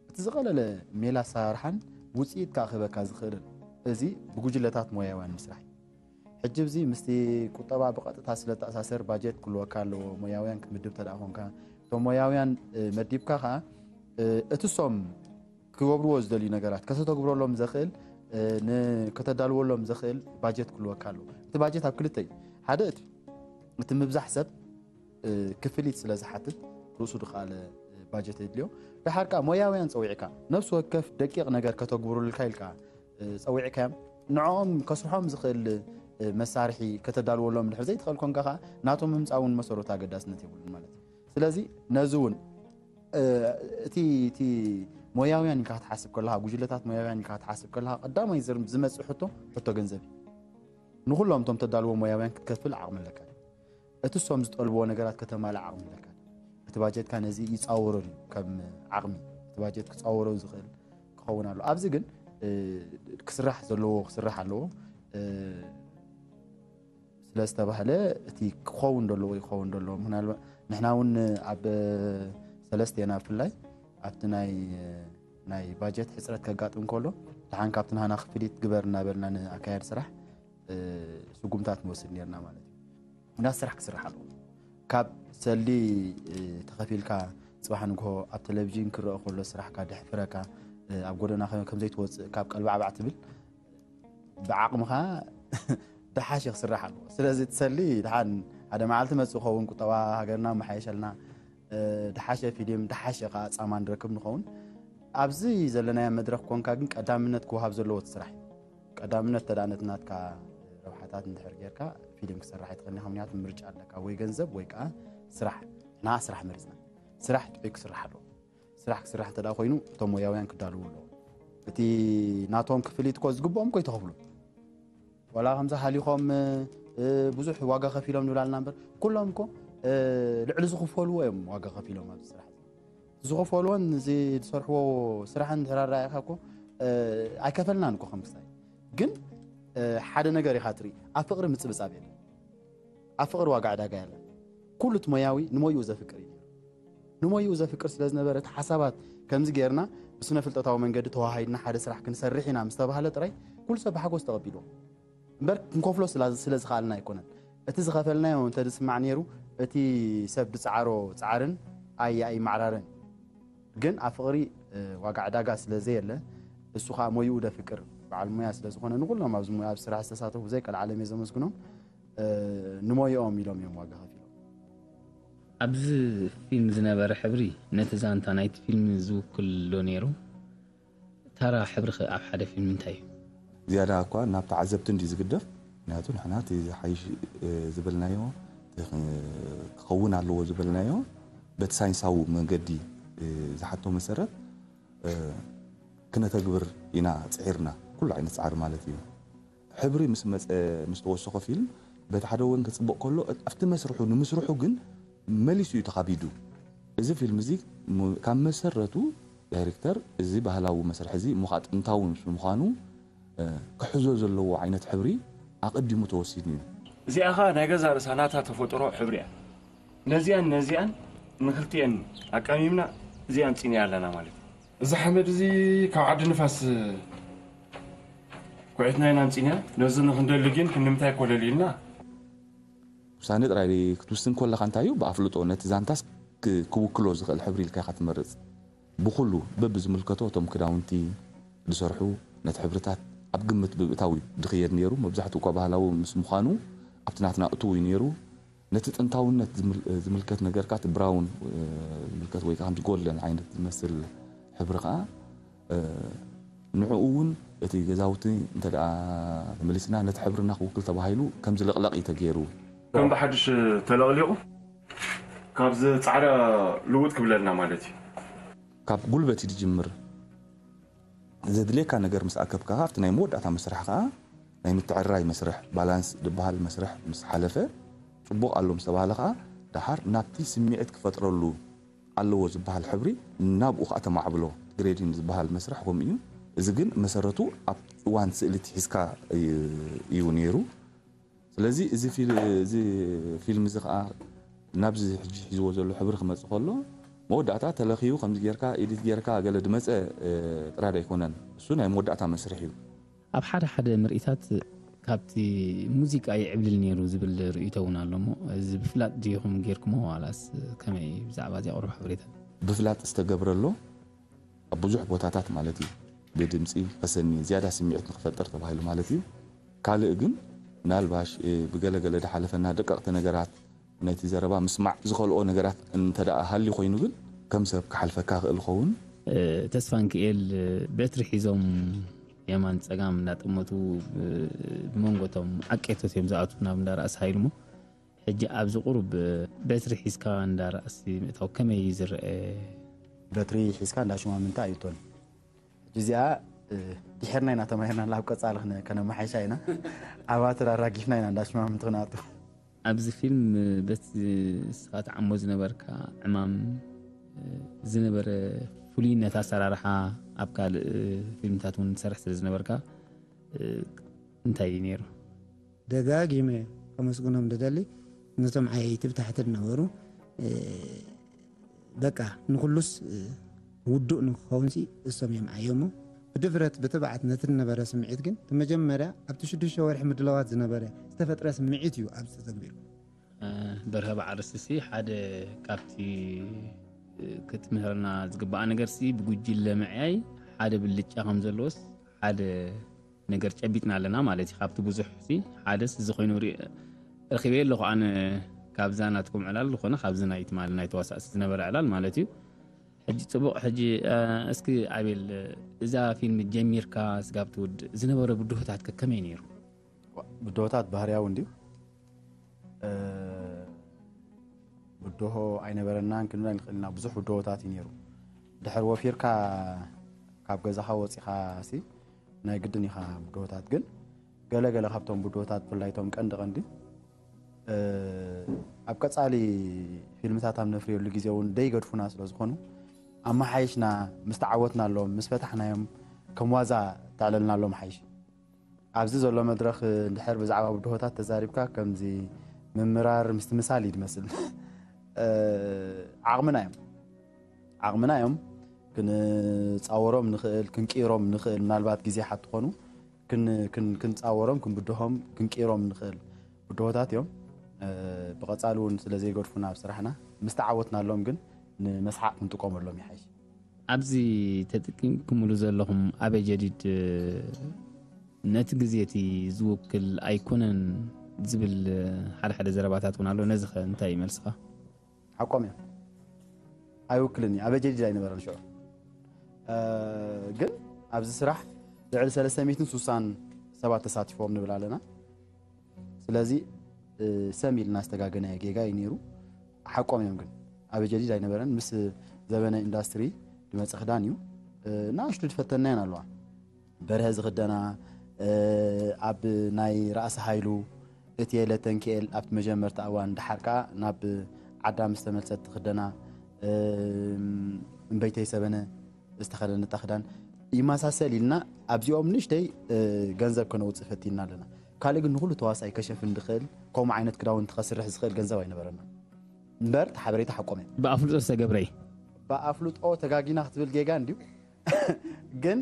እቲ ዝቐለለ ሜላ ኣሰራርሓን ውፅኢት ከዓ ክህበካ ዝኽእልን እዚ ብጉጅለታት ሞያውያን ምስራሕ እዩ። ሕጂ እዚ ምስቲ ቁጠባ ብቐጥታ ስለ ተኣሳሰር ባጀት ክህልወካ ኣለዎ። ሞያውያን ክትምድብ ተደኣ ኮንካ እቶም ሞያውያን መዲብካ ከዓ እቲ ሶም ክገብርዎ ዝደልዩ ነገራት ከተተግብረሎም ዘኽእል ከተዳልወሎም ዘኽእል ባጀት ክህልወካ ኣለዎ። እቲ ባጀት ኣብ ክልተ እዩ። ሓደ እቲ እቲ ምብዛሕ ሰብ ክፍሊት ስለ ዝሓትት ርእሱ ድኻለ ባጀት የድልዮ። ድሓር ከዓ ሞያውያን ፀዊዕካ ነፍሲ ወከፍ ደቂቕ ነገር ከተግብሩልካ ኢልካ ፀዊዕካዮም ንዕኦም ከስርሖም ዝኽእል መሳርሒ ከተዳልወሎም ድሕር ዘይትኽእል ኮንካ ከዓ ናቶም ምምፃእ እውን መሰረቱ ኣገዳስነት የብሉን ማለት እዩ። ስለዚ ነዚ እውን እቲ እቲ ሞያውያን ኢልካ ክትሓስብ ከለካ ጉጅለታት ሞያውያን ኢልካ ክትሓስብ ከለካ ቀዳማይ ዝመፅእ ሕቶ ሕቶ ገንዘብ እዩ። ንኩሎም እቶም ተዳልዎ ሞያውያን ክትከፍል ዓቕሚ ኣለካ። እቲ እሶም ዝጠልብዎ ነገራት ከተማልእ ዓቕሚ ኣለካ። እቲ ባጀትካ ነዚ ይፃወሮ ድዩ ከም ዓቕሚ እቲ ባጀት ክፃወሮ ዝኽእል ክኸውን ኣሎ። ኣብዚ ግን ክስራሕ ዘለዎ ክስራሕ ኣለዎ። ስለ ዝተባህለ እቲ ክኸውን ዘለዎ ይኸውን ዘለዎ ምናልባት ንሕና እውን ኣብ ሰለስቴና ብፍላይ ኣብቲ ናይ ናይ ባጀት ሕፅረት ከጋጥም ከሎ ደሓን ካብቲ ናህና ክፍሊት ግበር እናበልና ንኣካያዲ ስራሕ ስጉምታት ንወስድ ነርና ማለት እዩ። እና ስራሕ ክስራሕ ኣለዎ። ካብ ሰልዲ ተኸፊልካ ፅባሕ ንግሆ ኣብ ቴሌቪዥን ክረአ ከሎ ስራሕካ ደሕፍረካ ኣብ ጎደና ከም ዘይትወፅእ ካብ ቀልባዕባዕ ትብል ብዓቕምኻ ደሓሸ ክስራሕ ኣለዎ። ስለዚ ትሰሊ ድሓን ሓደ መዓልቲ መፅእ ኸውን ቁጠባ ሃገርና መሓየሸልና ደሓሸ ፊልም ደሓሸ ከዓ ፃማ ንረክብ ንኸውን። ኣብዚ ዘለናዮ መድረክ ኮንካ ግን ቀዳምነት ክወሃብ ዘለዎ እቲ ስራሕ እዩ። ቀዳምነት ተዳ ነቲ ናትካ ረብሓታት እንድሕር ጌርካ ፊልም ክሰርሕ ኣይትኽእልን ኢኻ። ምክንያቱ ምርጫ ኣለካ ወይ ገንዘብ ወይ ከዓ ስራሕ። ንሕና ስራሕ መሪፅና። ስራሕ ጥዑይ ክስራሕ ኣለዎ። ስራሕ ክስራሕ እንተ ኮይኑ እቶም ሞያውያን ክዳልዉ ኣለዎም። እቲ ናቶም ክፍሊት እኮ ዝግብኦም እኮ ይተኸፍሉ ዋላ ከምዚ ሃሊኾም ብዙሕ ዋጋ ከፊሎም ንብላልና እምበር ኩሎም እኮ ልዕሊ ዝኽፈልዎ እዮም ዋጋ ከፊሎም ኣብዚ ስራሕ ዝኸፈልዎን እዚ ዝሰርሕዎ ስራሕን እንድሕር ኣረኣኢኻ እኮ ኣይከፈልናን እኮ ከም ክሳይ ግን ሓደ ነገር ኢኻ ትርኢ ኣብ ፍቕሪ ምፅብፃብ የለን። ኣብ ፍቕሪ ዋጋ ዕዳጋ የለን። ኩሉ እቲ ሞያዊ ንሞይኡ ዘፍቅር እዩ ነይሩ። ንሞይኡ ዘፍቅር ስለ ዝነበረ እቲ ሓሳባት ከምዚ ጌርና ብስነ ፍልጠታዊ መንገዲ ተዋሃሂድና ሓደ ስራሕ ክንሰርሕ ኢና ምስ ተባህለ ጥራይ ኩሉ ሰብ ብሓጎስ ተቐቢልዎ። እምበር ክንከፍሎ ስለ ዝኸኣልና ኣይኮነን። እቲ ዝኸፈልናዮ እንተ ዝስማዕ ነይሩ እቲ ሰብ ዝፀዓሮ ፃዕርን ኣይ ኣይመዓራረን። ግን ኣብ ፍቕሪ ዋጋ ዕዳጋ ስለ ዘየለ እሱ ከዓ ሞይኡ ደፍቅር በዓል ሙያ ስለ ዝኾነ ንኩሎም ኣብዚ ሙያ ኣብ ስራሕ ዝተሳተፉ ብዘይ ቀልዓለም እየ ዘመስግኖም። ንሞይኦም ኢሎም እዮም ዋጋ ከፊሎም። ኣብዚ ፊልም ዝነበረ ሕብሪ ነቲ ዛንታ ናይቲ ፊልም ዝውክል ዶ ነይሩ? ታራ ሕብሪ ኸ ኣብ ሓደ ፊልም እንታይ እዩ? ዝያዳ እኳ ናብ ተዓዘብቲ እንዲ ዝግደፍ፣ ምክንያቱ ንሕና እቲ ዝሓይሽ ዝበልናዮ ክኸውን ኣለዎ ዝበልናዮ በቲ ሳይንሳዊ መንገዲ ዝሓቶ መሰረት ክነተግብር ኢና ፅዒርና፣ ኩሉ ዓይነት ፃዕሪ ማለት እዩ። ሕብሪ ምስ መፀ ምስ ተወሰኾ ፊልም በቲ ሓደ ወገን ክፅብቕ ከሎ ኣብቲ መስርሑ ንምስርሑ ግን መሊሱ እዩ ተኻቢዱ። እዚ ፊልም እዚ ካብ መሰረቱ ዳይሬክተር እዚ ባህላዊ መስርሒ እዚ እሞ ከዓ ጥንታዊ ምስ ምዃኑ ክሕዞ ዘለዎ ዓይነት ሕብሪ ኣቐዲሙ ተወሲኑ እዩ። እዚኣ ከዓ ናይ ገዛ ርእሳ ናታ ተፈጥሮ ሕብሪ እያ። ነዚኣን ነዚኣን ንክልቲኤን ኣቃሚምና እዚኣ ኣምፂእናያ ኣለና ማለት እዩ። እዚ ሓመድ እዚ ካብ ዓዲ ንፋስ ኩዒትና ኢና ኣምፂእናያ። ነዚ ንክንደሊ ግን ክንምንታይ ኮለል ኢልና ውሳነ ጥራይ ክትውስን ከለኻ እንታይ እዩ ብኣፍልጦ ነቲ ዛንታስ ክውክሎ ዝኽእል ሕብሪ ኢልካ ኢኻ ትመርፅ። ብኹሉ በብዝምልከቶ እቶም ክዳውንቲ ዝሰርሑ ነቲ ሕብርታት ኣብ ግምት ብምእታው እዩ ዝኽየድ ነይሩ። መብዛሕትኡ እኳ ባህላዊ ምስ ምዃኑ ኣብቲ ናትና እትው እዩ ነይሩ። ነቲ ጥንታውነት ዝምልከት ነገር ከዓ እቲ ብራውን ዝምልከት ወይ ከዓ ከምቲ ጎልደን ዓይነት ዝመስል ሕብሪ ከዓ ንዕኡ እውን እቲ ገዛውቲ እንተ ደኣ ተመሊስና ነቲ ሕብርና ክውክል ተባሂሉ ከም ዝልቕለቕ እዩ ተገይሩ። ከም ብሓድሽ ተለቕሊቑ ካብዚ ፃዕዳ ልውጥ ክብለልና ማለት እዩ። ካብ ጉልበት እዩ ዝጅምር። ዘድልየካ ነገር ምስ ኣከብካ ኣብቲ ናይ መወዳእታ መስርሕ ከዓ ናይ ምትዕራይ መስርሕ፣ ባላንስ ዝበሃል መስርሕ ምስ ሓለፈ፣ ፅቡቕ ኣሎ ምስ ተባሃለ ከዓ ደሓር ናብቲ ስምዒት ክፈጥረሉ ኣለዎ ዝበሃል ሕብሪ ናብኡ ከዓ ተማዕብሎ። ግሬዲንግ ዝበሃል መስርሕ ከምኡ እዩ። እዚ ግን መሰረቱ ኣብ እዋን ስእሊ ትሒዝካ እዩ ነይሩ። ስለዚ እዚ ፊልም እዚ ከዓ ናብዚ ሕጂ ሒዝዎ ዘሎ ሕብሪ ክመፅእ ከሎ መወዳእታ ተለኽዩ ከምዚ ጌርካ ኤዲት ጌርካ ገለ ድመፀ ጥራድ ኣይኮነን። እሱ ናይ መወዳእታ መስርሕ እዩ። ኣብ ሓደ ሓደ ምርኢታት ካብቲ ሙዚቃ ይዕብልል ነይሩ ዝብል ርእይቶ እውን ኣሎ እሞ፣ እዚ ብፍላጥ ድኹም ጌርኩሞ ዋላስ ከመይ? ብዛዕባ እዚ ኣቕርቡ ሓበሬታ። ብፍላጥ ዝተገብረ ኣሎ ኣብ ብዙሕ ቦታታት ማለት እዩ። ብድምፂ ከሰኒ ዝያዳ ስምዒት ንክፈጥር ተባሂሉ ማለት እዩ። ካልእ ግን ምናልባሽ ብገለገለ ድሓለፈና ደቀቕቲ ነገራት ነቲ ዘረባ ምስማዕ ዝኸልኦ ነገራት እንተ ደኣ ሃልዩ ኮይኑ ግን ከም ሰብ ክሓልፈካ ክእል ኸውን። ተስፋንክኤል በትሪ ሒዞም የማን ጸጋም እንዳጠመቱ ብመንጎቶም ዓቄቶት እዮም ዝኣትዉ ናብ እንዳ ራእሲ ሃይሉ እሞ ሕጂ ኣብዚ ቁሩብ በትሪ ሒዝካ እንዳ ራእሲ ምእታው ከመይ እዩ ዝረአ? በትሪ ሒዝካ እንዳ ሽማምንታ ኣይእቶን። ሕጂ እዚኣ ድሒርና ኢና ተማሂርና ኣብ ቀጻሊ ከነመሓይሻ ኢና። ኣባትር ኣራጊፍና ኢና እንዳ ሽማምንቲ ክነኣቱ። ኣብዚ ፊልም በቲ ንስኻ ትዓሞ ዝነበርካ ዕማም ዝነበረ ፍሉይነት ኣሰራርሓ ኣብ ካልእ ፊልምታት እውን ትሰርሕ ስለ ዝነበርካ እንታይ እዩ ነይሩ? ደጋጊመ ከመስግኖም ዝደሊ ነቶም ዓየይቲ ብታሕቲ ዝነበሩ በቃ ንኩሉስ ውዱእ ንክኸውን ሲ እሶም እዮም ዓዮሞ። ብድፍረት ብትብዓት ነቲ ዝነበረ ስምዒት ግን እቲ መጀመርያ ኣብቲ ሽዱሽተ ወርሒ ምድላዋት ዝነበረ ዝተፈጥረ ስምዒት እዩ ኣብዚ ተተግቢሩ። በርሀ በዓርሲ ሲ ሓደ ካብቲ ክትምህርና ዝግባኣ ነገር ሲ ብጉጅለ ምዕያይ ሓደ ብልጫ ከም ዘለዎስ ሓደ ነገር ጨቢጥና ኣለና ማለት እዩ። ካብቲ ብዙሕ ሲ ሓደስ እዚ ኮይኑ ርኢ- ረኺበ ኣለኹ ኣነ ካብዛ ናትኩም ዕላል ዝኾነ ካብዚ ናይ ትማሊ ናይ ተዋሳእሲ ዝነበረ ዕላል ማለት እዩ። ሕጂ ጽቡቕ ሕጂ እ፣ እስኪ ኣቤል እዛ ፊልም ጀሚርካ ስጋብ ትውድእ ዝነበረ ብድሆታት ከ ከመይ ነይሩ? ብድሆታት ባህርያዊ እንድዩ። እ፣ ብድሆ ኣይነበረናን ክንብል ኣይንኽእል ኢና። ብዙሕ ብድሆታት እዩ ነይሩ። ድሕር ወፊርካ ካብ ገዛኻ ወፂኻ ሲ ናይ ግድን ኢኻ ብድሆታት። ግን ገለ ገለ ካብቶም ብድሆታት ብፍላይ እቶም ቀንዲ ቀንዲ እ፣ ኣብ ቀፃሊ ፊልምታት ኣብ ነፍርየሉ ግዜ እውን ደይገድፉና ስለ ዝኾኑ ኣመሓይሽና ምስ ተዓወትናሎም ምስ ፈታሕናዮም ከም ዋዛ ተዕለልናሎም ሓይሽ። ኣብዚ ዘሎ መድረኽ እንድሕር ብዛዕባ ብድሆታት ተዛሪብካ ከምዚ ምምራር ምስቲ ምሳል እዩ ዝመስል። እ፣ ዓቕምና እዮም ዓቕምና እዮም ክንፃወሮም ንኽእል ክንቅይሮም ንኽእል ምናልባት ግዜ ሓትኾኑ ክንፃወሮም ክንብድሆም ክንቅይሮም ንኽእል ብድሆታት እዮም። ብቐፃሊ እውን ስለ ዘይገድፉና ኣብ ስራሕና ምስ ተዓወትናሎም ግን ንመስሓቕ ክንጥቀመሎም ይሓይሽ። ኣብዚ ተጠቂምኩምሉ ዘለኹም ኣበይ ጀዲድ ነቲ ግዜ እቲ ዝውክል ኣይኮነን ዝብል ሓደ ሓደ ዘረባታት እውን ኣሎ። ነዚ ኸ እንታይ እዩ መልስኻ? ሓቆም እዮም። ኣይውክልን እዩ። ኣበይ ጀዲድ ኣይነበረን ሽዑ። ግን ኣብዚ ስራሕ ልዕሊ ሰለስተ ሚእትን ስሳን ሰባት ተሳቲፎም ንብል ኣለና። ስለዚ ሰም ኢልና ዝተጋገናዮ ጌጋ እዩ ነይሩ። ሓቆም እዮም ግን ኣበይ ጀዲድ ኣይነበረን። ምስ ዘበነ ኢንዳስትሪ ዝመፀ ክዳን እዩ። ንኣሽቱ ዝፈተናየን ኣለዋ። በርሀ ዝኽደና ኣብ ናይ ራእሲ ሃይሉ እቲ የለተንክኤል ኣብቲ መጀመርታ እዋን ድሓር ከኣ ናብ ዓዳ ምስ ተመልሰት ትኽደና እምበይተይ ሰበነ ዝተኸደነታ ክዳን ይመሳሰል ኢልና ኣብዚኦም ንእሽተይ ገንዘብ ከነውፅእ ፈቲና ኣለና። ካልእ ግን ንኩሉ ተዋሳይ ከሸፍን ዝኽእል ከምኡ ዓይነት ክዳውንቲ ከስርሕ ዝኽእል ገንዘብ ኣይነበረና። እምበር እቲ ሓበሬታ ሓቆም እየ። ብኣፍልጦ ዝተገብረ እዩ። ብኣፍልጦ ተጋጊና ክትብል ጌጋ እንድዩ። ግን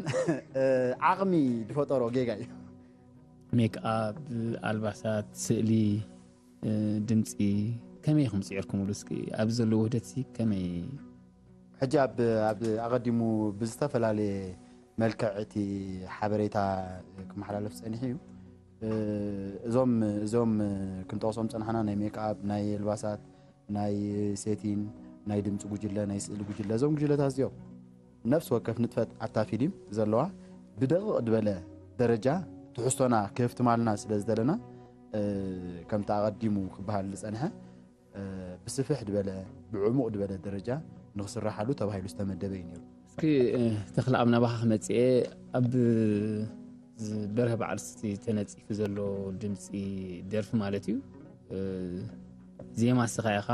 ዓቕሚ ዝፈጠሮ ጌጋ እዩ። ሜክኣፕ፣ ኣልባሳት፣ ስእሊ፣ ድምፂ ከመይ ኢኹም ፅዒርኩምሉ? እስኪ ኣብዚ ዘሎ ውህደት ሲ ከመይ? ሕጂ ኣብ ኣብ ኣቐዲሙ ብዝተፈላለየ መልክዕ እቲ ሓበሬታ ክመሓላለፍ ፀኒሑ እዩ። እዞም እዞም ክንጠቕሶም ፀናሕና ናይ ሜክኣፕ፣ ናይ ኣልባሳት፣ ናይ ሴቲን ናይ ድምፂ ጉጅለ ናይ ስእሊ ጉጅለ እዞም ጉጅለታት እዚኦም ነፍሲ ወከፍ ንጥፈት ኣብታ ፊሊም ዘለዋ ብደቕቕ ዝበለ ደረጃ ትሕዝቶና ክህፍትማልና ስለ ዝደለና ከምቲ ኣቐዲሙ ክበሃል ዝፀንሐ ብስፍሕ ዝበለ ብዕሙቕ ዝበለ ደረጃ ንክስራሓሉ ተባሂሉ ዝተመደበ እዩ ነይሩ። እስኪ ተኽለ ኣብ ናባኻ ክመፅእ እየ። ኣብ በርሀ በዓል ዝተነፂፉ ዘሎ ድምፂ ደርፊ ማለት እዩ። ዜማ እስኻ ኢኻ፣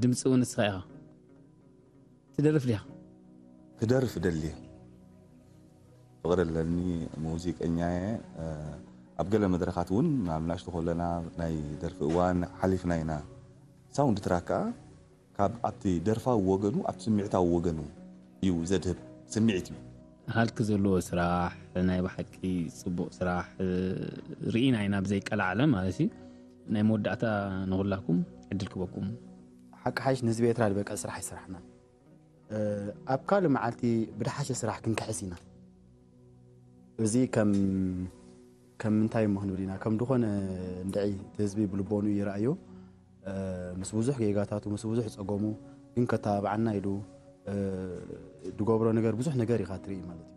ድምፂ እውን እስኻ ኢኻ። ትደርፍ ዲኻ? ክደርፍ ደልየ። ፍቕሪ ኣለኒ፣ ሙዚቀኛ እየ። ኣብ ገለ መድረኻት እውን ኣብ ናሽቱ ከለና ናይ ደርፊ እዋን ሓሊፍና ኢና። ሳውንድ ትራክ ከዓ ካብ ኣብቲ ደርፋዊ ወገኑ ኣብቲ ስምዒታዊ ወገኑ እዩ ዘድህብ ስምዒት እዩ። ሃልኪ ዘለዎ ስራሕ ናይ ብሓቂ ፅቡቕ ስራሕ ርኢና ኢና ብዘይቀላዕለ ማለት እዩ። ናይ መወዳእታ ንኹላኩም ዕድል ክበኩም። ሓቂ ሓይሽ ንህዝቢ ኤርትራ ዝበቀል ስራሕ ኣይሰራሕናን። ኣብ ካልእ መዓልቲ ብድሓሸ ስራሕ ክንክሕስ ኢና። እዚ ከም ከም ምንታይ እሞ ክንብል ኢና ከም ድኾነ እንድዒ እቲ ህዝቢ ብልቦኑ ይረኣዮ። ምስ ብዙሕ ጌጋታቱ ምስ ብዙሕ ጸገሙ ግን ከተባብዓና ኢሉ ድገብሮ ነገር ብዙሕ ነገር ኢኻ ትርኢ ማለት እዩ።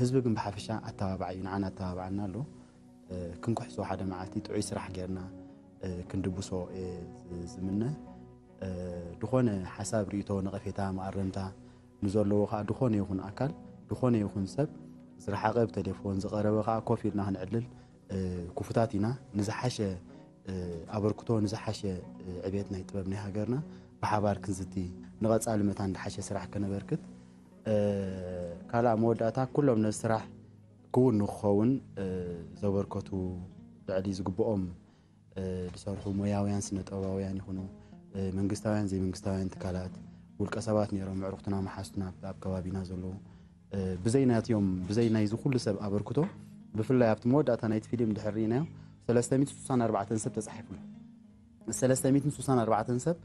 ህዝቢ ግን ብሓፈሻ ኣተባባዕ እዩ፣ ንዓና ኣተባባዓና ኣሎ። ክንኩሕሶ ሓደ መዓልቲ ጥዑይ ስራሕ ጌርና ክንድብሶ እየ ዝምነ። ድኾነ ሓሳብ፣ ርእይቶ፣ ነቐፌታ፣ መኣረምታ ንዘለዎ ከዓ ድኾነ ይኹን ኣካል ድኾነ ይኹን ሰብ ዝረሓቐ ብቴሌፎን ዝቐረበ ከዓ ኮፍ ኢልና ክንዕልል ክፉታት ኢና። ንዝሓሸ ኣበርክቶ ንዝሓሸ ዕቤት ናይ ጥበብ ናይ ሃገርና ብሓባር ክንዝቲ ንቐፃሊ መታን ዝሓሸ ስራሕ ከነበርክት። ካልኣ መወዳእታ ኩሎም ነዚ ስራሕ ክውን ንክኸውን ዘበርከቱ ልዕሊ ዝግብኦም ዝሰርሑ ሞያውያን ስነ ጥበባውያን ይኹኑ መንግስታውያን ዘይመንግስታውያን ትካላት ውልቀ ሰባት ነይሮም፣ ኣዕሩኽትና መሓዙትና ኣብ ከባቢና ዘለዉ ብዘይ ናትዮም ብዘይ ናይዚ ኩሉ ሰብ ኣበርክቶ ብፍላይ ኣብቲ መወዳእታ ናይቲ ፊልም እንድሕር ርኢናዮ ሰለስተ ሚእትን ስሳን ኣርባዕተን ሰብ ተፃሒፉ ኣሎ። ሰለስተ ሚእትን ስሳን ኣርባዕተን ሰብ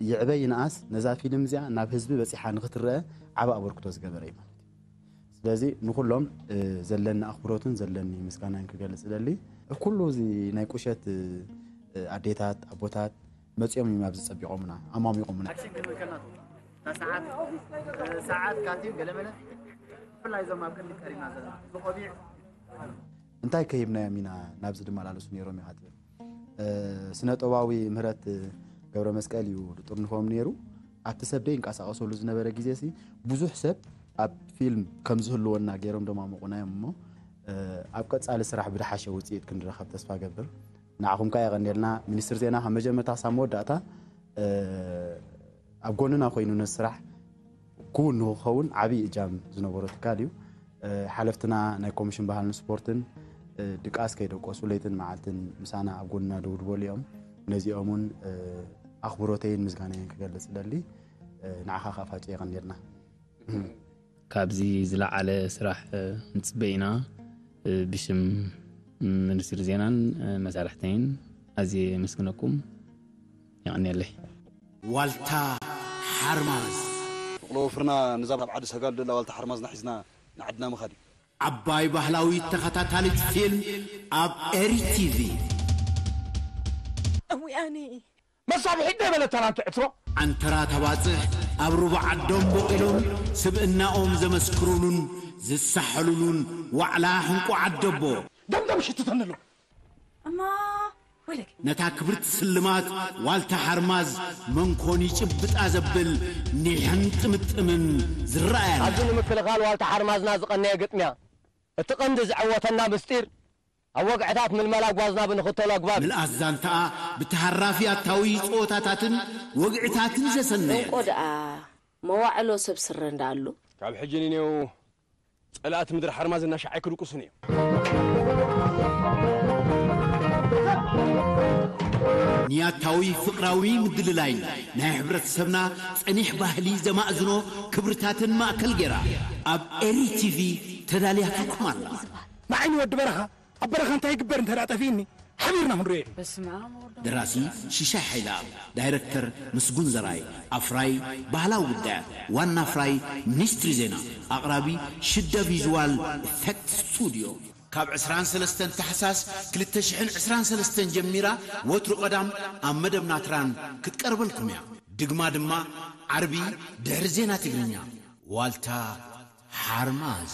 ይዕበ ይንኣስ ነዛ ፊልም እዚኣ ናብ ህዝቢ በፂሓ ንክትረአ ዓቢ ኣበርክቶ ዝገበረ እዩ ማለት እዩ። ስለዚ ንኩሎም ዘለኒ ኣኽብሮትን ዘለኒ ምስጋናን ክገልፅ እደሊ። ኩሉ እዚ ናይ ቁሸት ኣዴታት ኣቦታት መፂኦም እዮም ኣብዚ ፀቢቖምና ኣማሚቖምና። ኣክሽን ክንብል ከለና እታ ሰዓት ሰዓት ካትዩ ገለመለ ብፍላይ እዞም ኣብ ቅድሚት ቀሪብና ዘለና እዚ ቆቢዕ እንታይ ከሂብናዮም ኢና ናብዚ ድመላለሱ ነይሮም ኢኻ ትብል። ስነ ጥበባዊ ምህረት ገብረ መስቀል እዩ ዝጥርንፎም ነይሩ። ኣብቲ ሰብ ደይንቀሳቐሰሉ ዝነበረ ግዜ ሲ ብዙሕ ሰብ ኣብ ፊልም ከም ዝህልወና ገይሮም ደማሙቑና እዮም እሞ ኣብ ቀፃሊ ስራሕ ብድሓሸ ውፅኢት ክንረኸብ ተስፋ ገብር። ንዓኹም ከኣ የቐንየልና። ሚኒስትር ዜና ካብ መጀመርታ ክሳብ መወዳእታ ኣብ ጎንና ኮይኑ ነዚ ስራሕ ክውን ንክኸውን ዓብዪ እጃም ዝነበሮ ትካል እዩ። ሓለፍትና ናይ ኮሚሽን ባህልን ስፖርትን ድቃስ ከይደቀሱ ለይትን መዓልትን ምሳና ኣብ ጎንና ደው ዝበሉ እዮም። ነዚኦም እውን ኣኽብሮተይን ምስጋናይን ክገልፅ እደሊ። ንዓኻ ከዓ ፋጨ የቐንየልና። ካብዚ ዝለዓለ ስራሕ ንፅበ ኢና። ብሽም ሚኒስትሪ ዜናን መሳርሕተይን ኣዝየ የመስግነኩም። የቐንየለይ። ዋልታ ሓርማዝ። ፍቕሎ ወፍርና ነዛ ኣብ ዓዲ ሰጋሉ ደላ ዋልታ ሓርማዝና ሒዝና ንዓድና ምኻድ እዩ። ዓባይ ባህላዊት ተኸታታሊት ፊልም ኣብ ኤሪ ቲቪ። እውያኒ መሳብሒት ደይበለተና እንትዕትሮ። ዓንተራ ተባፅሕ ኣብ ሩባ ዓዶም ቦቒሎም ስብእናኦም ዘመስክሩሉን ዝሳሐሉሉን ዋዕላ ሕንቁ ዓደቦ። ደምደም ሽትተኒ ኣሎ። እማ ወይለኪ። ነታ ክብርቲ ስልማት ዋልታ ሓርማዝ መንኮን ይጭብጣ ዘብል ኒሕን ጥምጥምን ዝረኣየና። ኣብዚ ንምክልኻል ዋልታ ሓርማዝና ዝቐነየ ግጥምያ እቲ ቀንዲ ዝዐወተና ምስጢር ኣብ ወግዕታት ምልመላ ጓዝና ብንኽተሎ ኣግባብ እዩ። ምልኣት ዛንታኣ ብተሃራፊ ኣታዊ ፀወታታትን ወግዕታትን ዘሰነየት። እንቆ ደኣ መዋዕሎ ሰብ ስረ እንዳኣሉ። ካብ ሕጂ ንኔው ጸላእቲ ምድሪ ሓርማዝ እናሻዓይ ክድቁሱን እዮም። ንያታዊ ፍቕራዊ ምድልላይን ናይ ሕብረተሰብና ጸኒሕ ባህሊ ዘማእዝኖ ክብርታትን ማእከል ገይራ ኣብ ኤሪ ቲቪ ተዳልያትኩም ኣላ። ንዓይኒ ወዲ በረኻ ኣብ በረኻ እንታይ ይግበር እንተ ደኣ ጠፊእኒ ሓቢርና ክንሪኦ ኢና። ደራሲ ሽሻይ ሓይለኣብ፣ ዳይረክተር ምስጉን ዘርኣይ፣ ኣፍራይ ባህላዊ ጉዳያት፣ ዋና ኣፍራይ ሚኒስትሪ ዜና፣ ኣቕራቢ ሽደ ቪዥዋል ኢፌክት ስቱድዮ። ካብ ዕስራን ሰለስተን ታሕሳስ ክልተ ሽሕን ዕስራን ሰለስተን ጀሚራ ወትሩ ቀዳም ኣብ መደብ ናትራን ክትቀርበልኩም እያ። ድግማ ድማ ዓርቢ ድሕሪ ዜና ትግርኛ። ዋልታ ሓርማዝ።